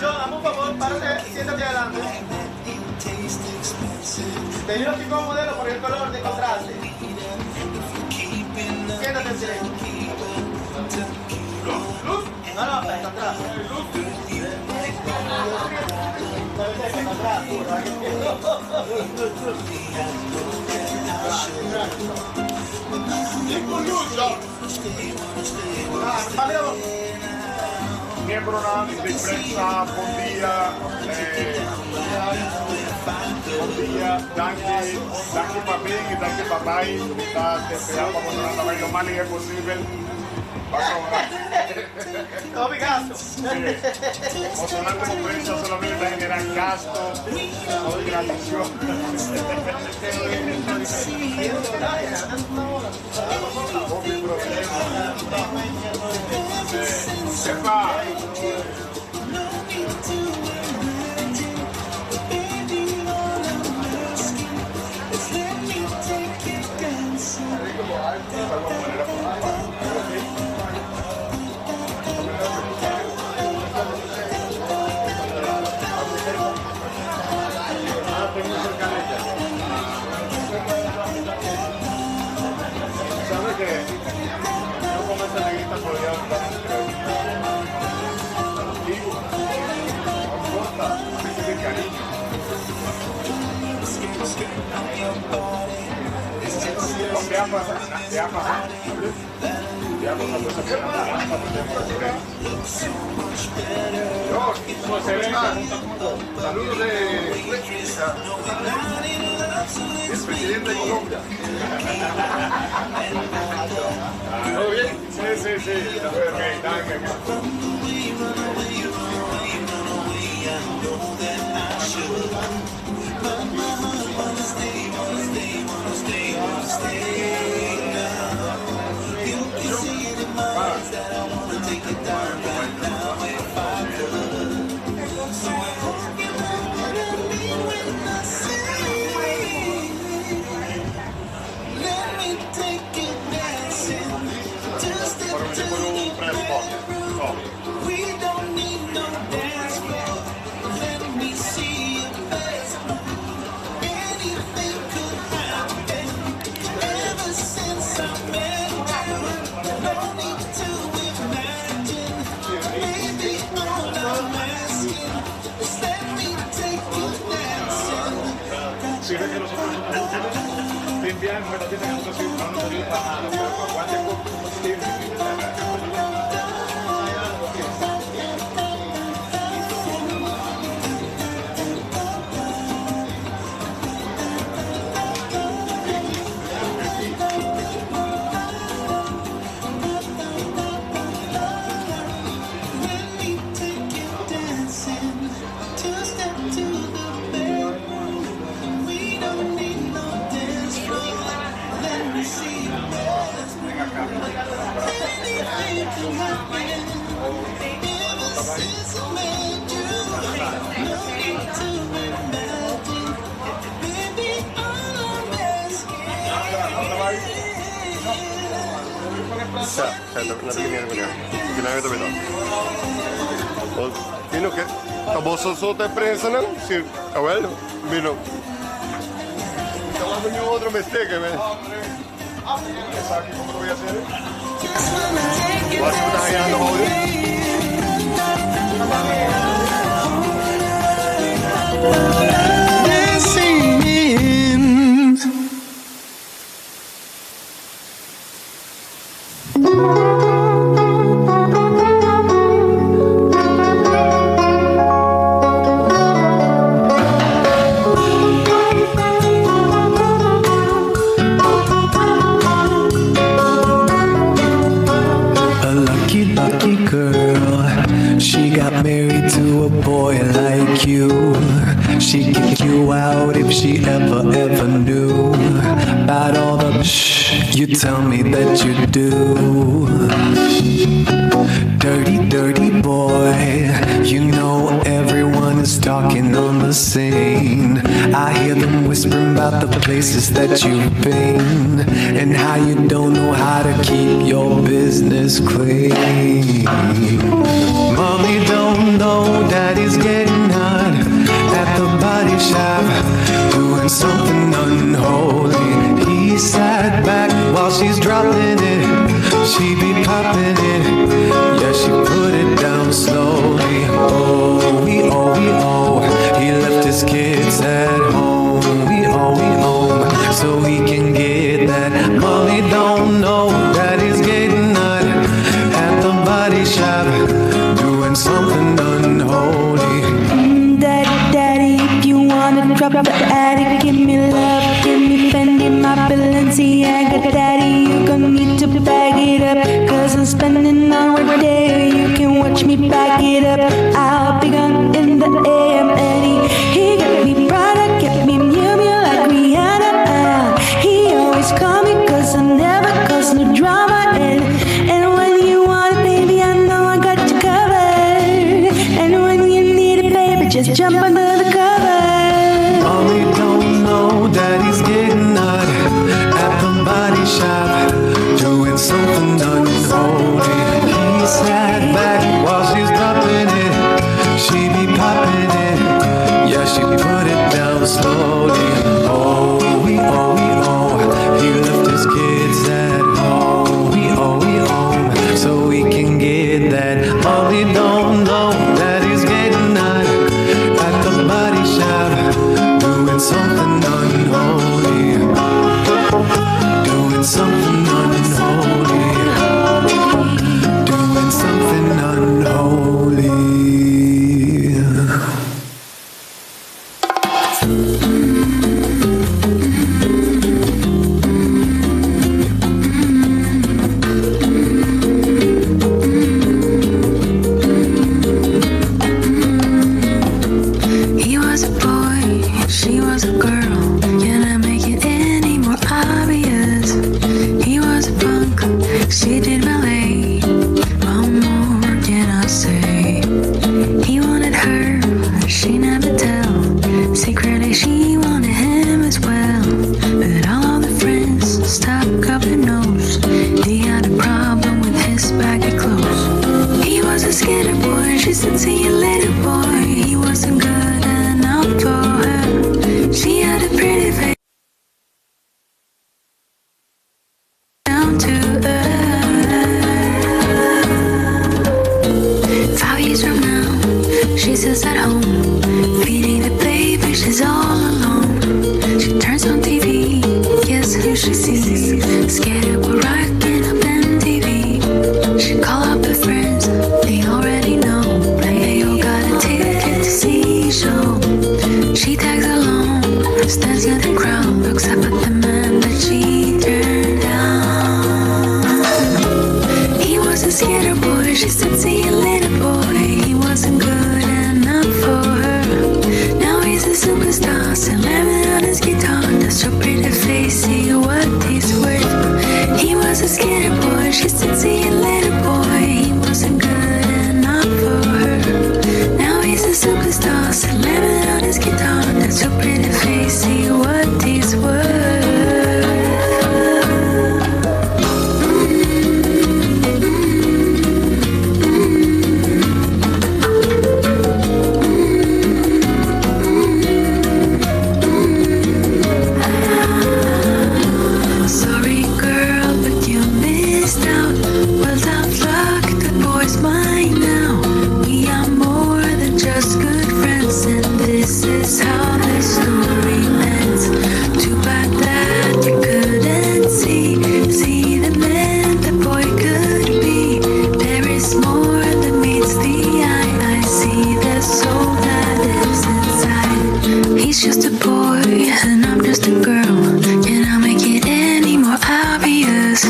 John, hazme un favor, párate, siéntate adelante. Te digo aquí como modelo por el color de contraste. Siéntate en silencio. Luz, No, no, hasta atrás. Y con luz, ya. Miembronan di prensa, bon dia. Bon dia, danki, danki pa bin y danki pa bay. Mi ta desea pa boso nan ta bay lo mas lihe posibel. Pasobra. Hopi gasto. Sí. Boso nan como prensa solamente ta genera gasto, hopi tradicion. Hopi problema. Sí. Epa! ¿Sabe que yo con esa negrita podría dar una entrevista? Digo, no importa, a mí se cariño. Te ha pasado, te ha pasado, te ha pasado esa Saludos de el presidente de Colombia. ¿Todo bien? Sí, sí, sí. Ok, danke. Por un press box. Oh. Si ves que nosotros somos útiles, te envían una pieza que no te sirve, no nos sirve para nada, pero aguante con Sa, sa, na bini Ginamit ito. Sino ke? Taboso so te prensa no? Si, ah, well, vino. Estamos en otro mistake, man. ¿Cómo lo voy a hacer? What's the Dancing in. A lucky, lucky girl. She got married to a boy like you. She'd kick you out if she ever, ever knew about all the shh you tell me that you do. Dirty, dirty boy. You know everyone is talking on the scene. I hear them whispering about the places that you've been and how you don't know how to keep your business clean. Mommy don't know daddy's getting hot at the body shop, doing something unholy. He sat back while she's dropping it. She be popping it. Yeah, she put it down slowly. Oh, we oh, we oh. He left his kids at home. We oh, we oh. So he can get that. Mommy don't know that he's getting hot at the body shop, doing something unholy. Daddy, daddy, if you wanna drop the attic, give me love, give me Fendi, my Balenciaga. Daddy, you gon' need to bag it up, cause I'm spending all day. You can watch me back it up. I'll be gone in the AM. And he got me Prada, get me Miu Miu like Rihanna. He always call me cause I never cause no drama. And when you want it, baby, I know I got you covered. And when you need it, baby, just jump under the cover. Mommy don't know daddy's getting hot at the body shop, doing something unholy. He sat back while she's dropping it. She be popping it. Yeah, she put it down slowly. Oh, we oh, we oh. He left his kids at home. We oh, we oh. So we can get that. Mommy don't know daddy's getting hot at the body shop, doing something unholy. Doing something unholy. Doing something unholy. He was a boy, she was a girl. Can I make it any more obvious? He was a punk, she did ballet. What more can I say? He wanted her, she never tell. Secretly, she wanted him as well. But all of the friends stuck up their nose. He had a problem with his baggy clothes. He was a skater boy, she said, see you later, boy. He wasn't good enough for her. She had a pretty face. Down to earth. 5 years from now, she sits at home, feeding the baby. She's all alone. She turns on TV, guess who she sees? Skater boy rocking up MTV. She call up her friends, they already know. They all got a ticket to see show. She tags along, stands in the crowd, looks up at the man that she turned down. He was a skater boy, she said, see you later, boy. He wasn't good enough for her. Now he's a superstar, slamming on his guitar. That's your pretty face, see what he's worth. He was a skater boy, she said, see you later, boy. He wasn't good enough for her. Now he's a superstar, slamming on his guitar. That's your pretty face, see what he's worth. Sorry, girl, but you missed out. Well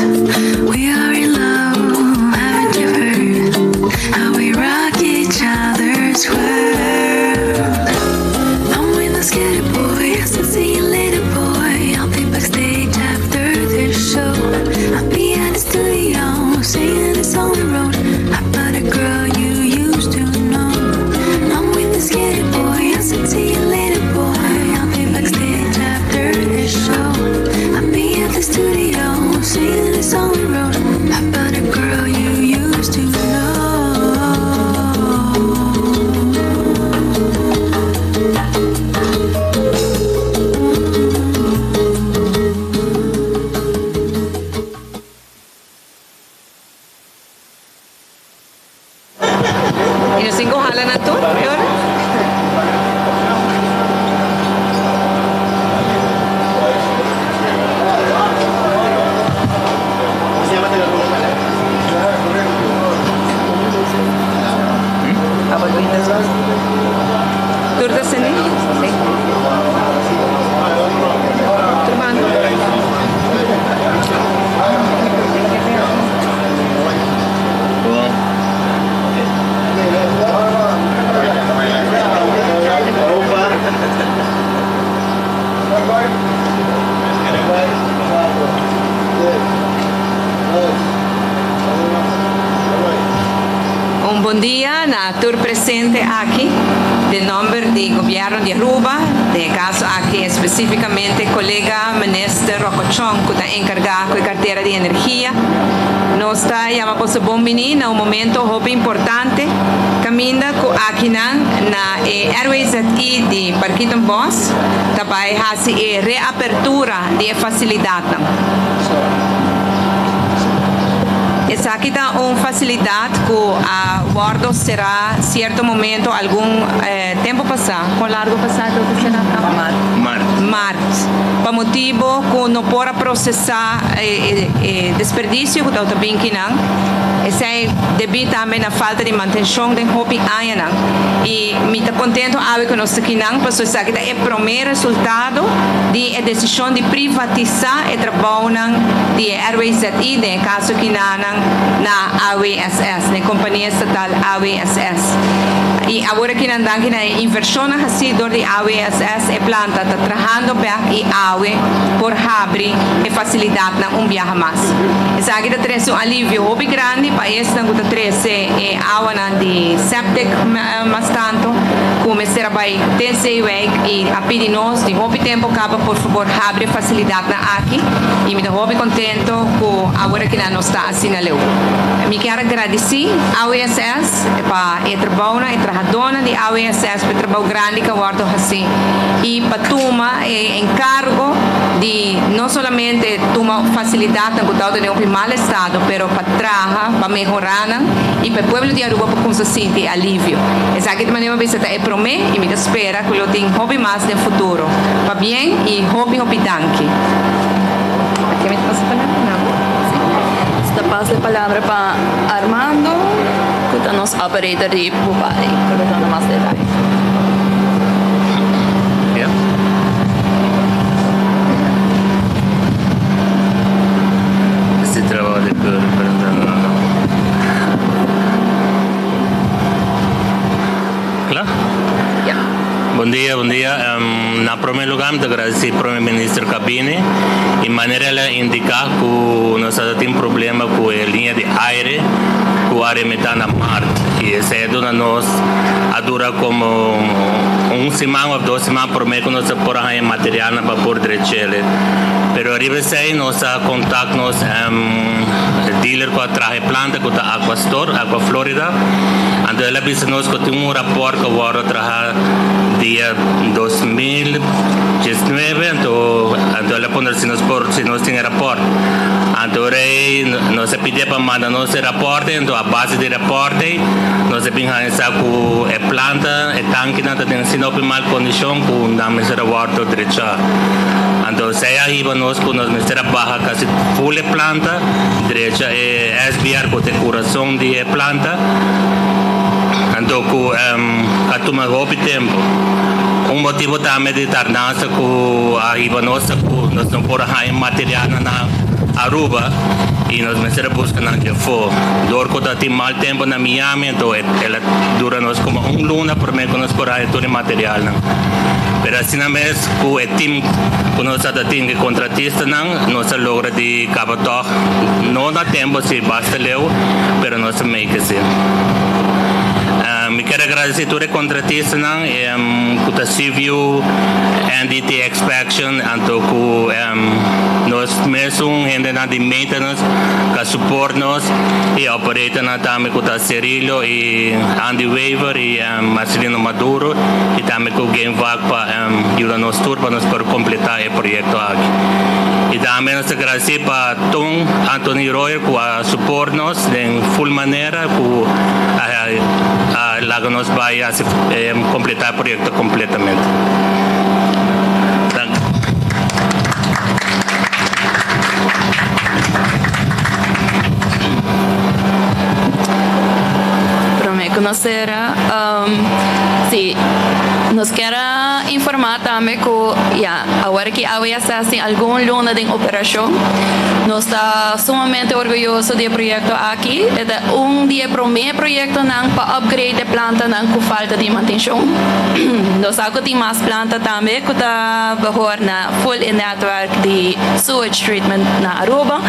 We are in love, haven't you heard? How we rock each other's world. I'm with the scared boy, I said, see you later, boy. I'll be backstage after this show. I'll be at the studio, singing the song we wrote about a girl you used to know. I'm with the scared boy, I said, see you later, boy. I'll be backstage after this show. I'll be at the studio, singing the song we wrote about a girl you used to know. Y nos tin cu hala na tur, e ora. Tur ta seni? Sí. Tur banda. Un bon dia na tur presente aki. Den nomber di Gobierno di Aruba, den e caso aki especificamente colega Minister Rocco Chong cu ta encarga cu e cartera di energia, nos ta yama boso bon bini na un momento hopi importante caminda cu akinan na e RWZI di Parkietenbos ta bay haci e reapertura di e facilidadnan. Esaki ta un facilidad cu a wordo cera cierto momento algun tempo pasa. Con largo pasa cu ta cera? Maart. Maart. Pa motibo cu no por a procesa e desperdicio cu tabata bin kinan. Esey debi tambe na falta di mantencion den hopi añanan. Y mi ta contento awe cu nos ta kinan pasobra esaki ta e prome resultado di e decision di privatisa e trabounan di e RWZI, den e caso kinanan na AWSS, na e compania estatal AWSS. Y awor akinan danki na e inversionnan haci door di AWSS e planta ta trahando bek y awe por habri e facilidadnan un biaha mas. Esaki ta trece un alivio hopi grandi pa esnan cu ta trece e awanan di septic mas tanto cu mester a bay den Zeewijk y a pidi nos di hopi tempo caba por fabor habri e facilidadnan aki y mi ta hopi contento cu awor akinan nos ta asina leu. Mi kier a gradici AWSS pa e trabounan, e trahadornan di AWSS pa e trabou grandi cu a wordo haci y pa tuma e encargo di no solamente tuma facilidadnan cu tawata den hopi mal estado pero pa traha pa mehora nan y pa e pueblo di Aruba por cunsa sinti e alivio. Esaki ta manera mi a bisa ta e prome y mi ta spera cu lo tin hopi mas den futuro. Pabien y hopi hopi danki. Aki mi ta pasa palabra na bo. Si. Ta pasa e palabra pa Armando cu ta nos operator di Bubali cu lo duna mas detaye. Este trabao de keur pero ta Kla? Ya. Bon dia, bon dia. Na prome lugar mi ta gradeci Prome Minister Cabine y manera el a indica cu nos a tin problema cu e linea di aire cu a remeta na maart y esey a duna nos a dura como un siman of dos siman prome cu nos a por a haña materialnan pa por drechele. Pero ariba esey nos a contact nos dealer cu a traha e planta cu ta Aquastore, Aqua Florida. Anto el a bisa nos cu tin un rapport cu a wordo traha dia 2019 anto anto el a puntra si nos por si nos tin e rapport. Anto ora ey nos a pidié pa manda nos e rapport ey anto a base di rapport ey nos a bin haña sa cu e planta e tankinan ta den asina hopi mal condicion cu nan mester a wordo drecha. Anto esey a hiba nos cu nos mester a baha casi full e planta, drecha e SBR cu ta e curason di e planta, anto cu a tuma hopi tempo. Un motibo tambe di tardansa cu a hiba nos ta cu nos no por a haña materialnan na Aruba. Y nos mester a busca nan djafó. Dor cu ta tin mal tempo na Miami anto el a dura nos como un luna prome cu nos por haya tur e materialnan. Pero asina mes cu e team cu nos a ta tin di contratistanan nos a logra di caba tog, no na tempo si basta leu, pero nos a make si. Mi kier agradeci tur e contratistanan cu ta Seaview, NDT Expaction anto cu nos mesun hendenan di maintenance ka support nos y operatornan tambe cu ta Cerilio y Andy Wever y Marcelino Maduro y tambe cu Gamevac pa yuda nos tur pa nos por completa e proyecto aki. Y tambe nos ta gradici pa Ton Anthony Royer cu a support nos den full manera cu a laga nos bay haci completa e proyecto completamente. Danki. Prome cu nos cera, si, nos kier a informa tambe cu ya awor ki awe ya sta sin algun luna den operacion. Nos ta sumamente orguyoso di e proyecto aki. E ta un di e prome proyectonan pa upgrade e plantanan cu falta di mantencion. Nos sa cu tin mas planta tambe cu ta behor na full e netwerk di sewage treatment na Aruba.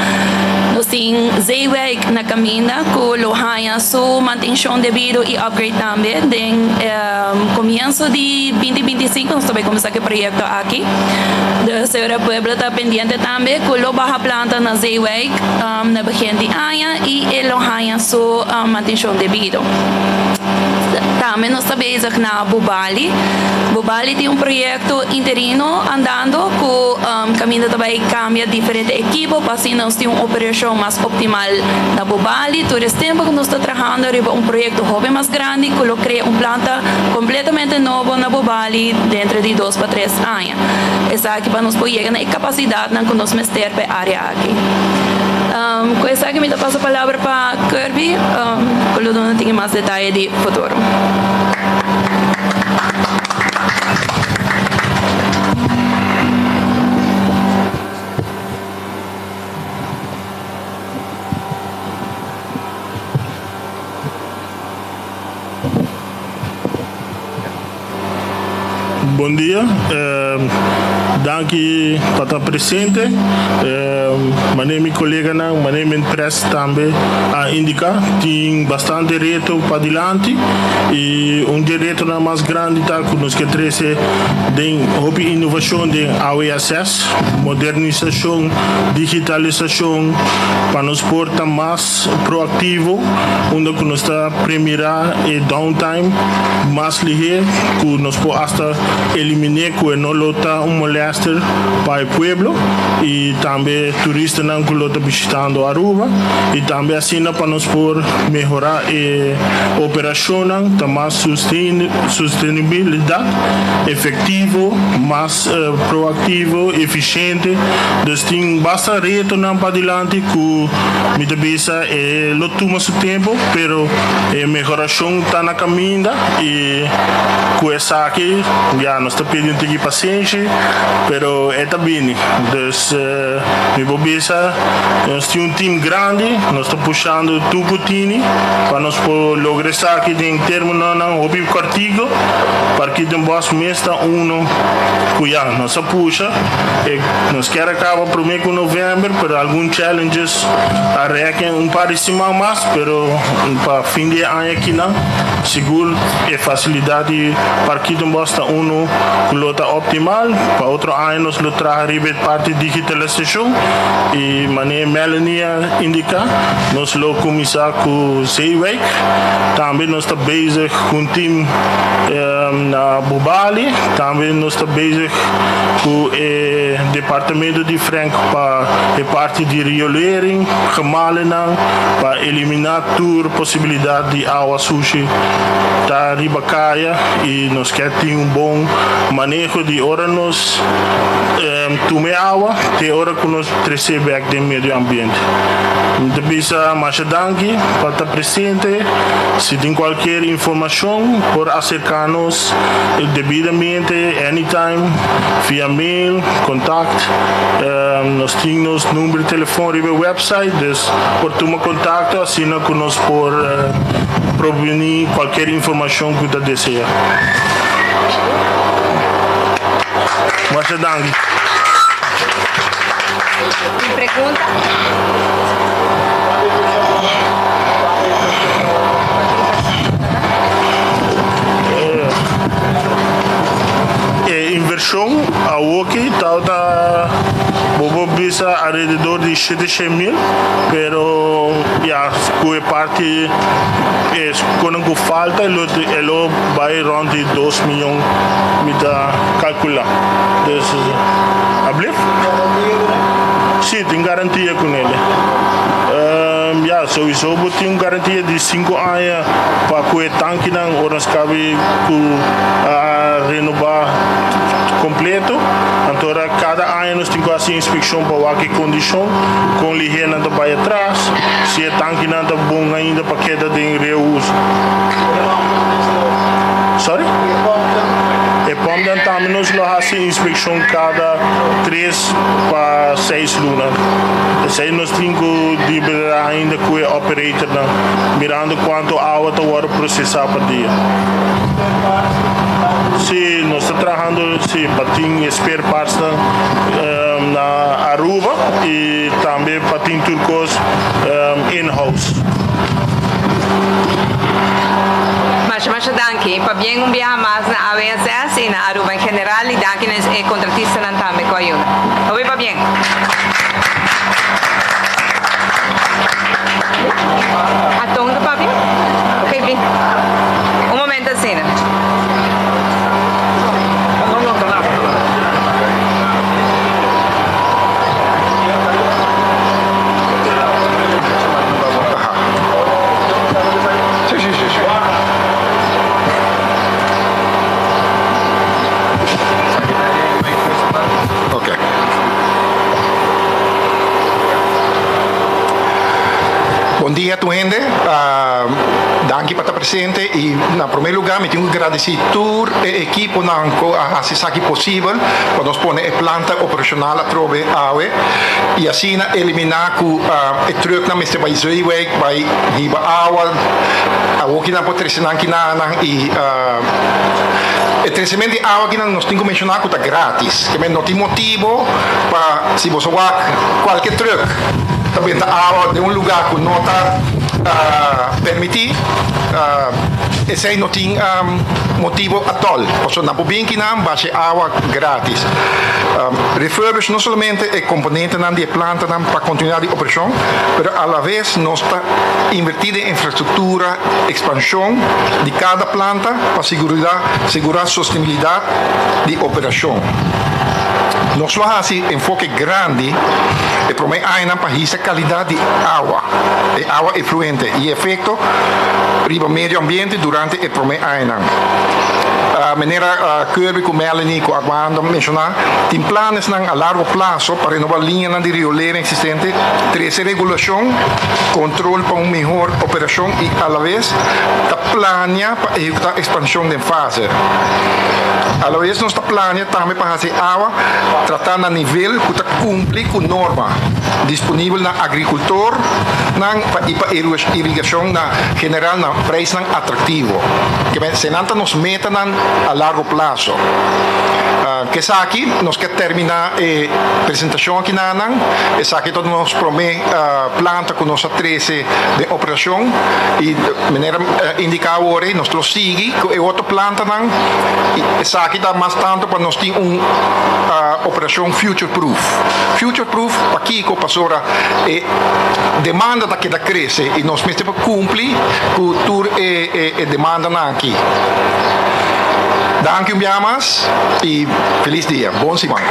Nos tin Zeewijk na caminda cu lo haña su mantencion debido y upgrade tambe den comienso di 2025 nos ta bay cuminsa cu e proyecto aki. Dus e pueblo ta pendiente tambe cu lo baha planta na Zeewijk na begin di aña y e lo haña su mantencion debido. Tambe nos ta bezig na Bubali. Bubali tin un proyecto interino andando cu caminda ta bay cambia diferente ekipo pa asina nos tin un operacion mas optimal na Bubali. Tur es tempo cu nos ta trahando riba un proyecto hopi mas grandi cu lo crea un planta completamente nobo na Bubali dentro di dos pa tres aña. Esaki pa nos por yega na e capacidadnan cu nos mester pa e area aki. Cu esaki mi ta pasa palabra pa Kirby cu lo duna tin mas detaye di futuro. Bon dia, danki pa ta presente. Manera mi coleganan, manera mi pres tambe a indica, tin bastante reto padilanti y un di e retonan mas grandi ta cu nos ke trece den hopi innovacion den AWSS, modernisacion, digitalisacion, pa nos por ta mas proactivo unda cu nos ta premira e downtime mas lihé cu nos por hasta eliminé cu e no lo ta un molester pa e pueblo y tambe turistanan cu lo ta bishitando Aruba y tambe asina pa nos por mehora e operacionnan ta mas sustenibilidad, efectivo, mas proactivo, eficiente. Dus tin basta retonan padilanti cu mi ta bisa e lo tuma su tempo pero e mehoracion ta na caminda y cu esaki ya nos ta pidi un tiki pasenshi pero e ta bini. Dus mi por bisa nos tin un team grandi, nos ta pushando tur cu tini pa nos por logra esaki den terminonan hopi cortico. Parkietenbos mes ta uno cu ya nos a pusha e nos kier a caba prome cu november pero algun challenges a reken un par di siman mas pero pa fin di e aña akinan sigur e facilidad di Parkietenbos ta uno cu lo ta optimal. Pa otro aña nos lo traha riba e parti digitalisacion y manera Melanie a indica nos lo cuminsa cu Zeewijk. Tambe nos ta bezig cu un team na Bubali. Tambe nos ta bezig cu e departamento di Frank pa e parti di riolering, gemalenan, pa elimina tur posibilidad di awa sushi ta riba caya y nos kier tin un bon maneho di ora nos tuma e awa te ora cu nos trece bek den medio ambiente. Mi ta bisa masha danki pa ta presente. Si tin cualkier informacion por acerca nos debidamente anytime via mail, contact. Nos tin nos number di telefon riba e website, dus por tuma contacto asina cu nos por proveni cualkier informacion cu ta desea. Masha danki. Tin pregunta? E invershon awoki tabata bo por bisa alrededor di shete shen mil, pero ya ku e parti e konan ku falta e lo bai rond di dos miyon mi ta kalkula. Dus ablief? Sí, tin garantia ku nele. Ya, souiso bo tin un garantia di sinku aña pa ku e tankinan ora nos kabi ku a renobá kompleto. Anto ora kada aña nos tin ku hasi inspekshon pa wak e kondishon, kon lihé nan ta bai atras, si e tankinan ta bon ainda pa keda den reuso. Sorry? E pòmpnan tambe nos lo hasi inspekshon kada tres pa seis luna. Esei nos tin ku deliberá ainda ku e operatornan, mirando kuantu awa ta wòrdu prosesá pa dia. Sí, nos ta trahando sí pa tin e spare partsnan na Aruba i tambe pa tin tur kos in-house. Masha masha danki. Pabien un biaha mas na AWSS y na Aruba en general y danki na e contratistanan tambe cu a yuda. Hopi pabien. Aton ta papia? Ok, bin. Un momento asina. Ok. Bon dia tur hende. Danki pa ta presente y na primer lugar mi tin cu gradici tur e equiponan cu a haci esaki posibel pa nos pone e planta operacional atrobe awe y asina elimina cu e trucknan mester bay Zeewijk bay hiba awa. Awoki nan por trece nan kinanan y e trecement di awa kinan nos tin cu menciona cu ta gratis. Ke men no tin motibo pa si boso wak cualke truck ta benta awa den un lugar cu no ta permiti, esey no tin motibo atol. Pasobra nan por bin kinan basha e awa gratis. Refurbish no solamente e componentenan di e plantanan pa continuidad di operacion, pero alaves nos ta inverti den infrastructura, expansion di cada planta pa sigura sostenibilidad di operacion. Nos lo haci enfoke grandi e prome añanan pa hisa calidad di awa, e awa efluente y efecto riba medio ambiente durante e prome añanan. Manera Kirby cu Melanie cu Armando a menciona, tin planesnan a largo plazo pa renoba liñanan di riolera existente, trece regulacion, control pa un mihor operacion y alaves ta plania pa ehecuta expansion den fase. Alaves nos ta plania tambe pa haci awa trata na nivel cu ta cumpli cu norma, disponibel na agricultornan pa y pa irigacion na general na prijsnan atractivo. Ke nan ta nos metanan a largo plazo. K'esaki nos ke termina e presentacion aki nanan. Esaki ta nos prome planta cu nos a trece den operacion y manera indica awor ey nos lo sigui cu e otro plantanan y esaki ta mas tanto pa nos tin un operacion future proof. Future proof pakico? Pasobra e demanda ta keda crece y nos mester por cumpli cu tur e demandanan aki. Danki un biaha mas y feliz dia. Bon siman.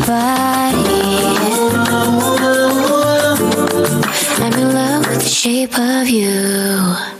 body. I'm in love with the shape of you.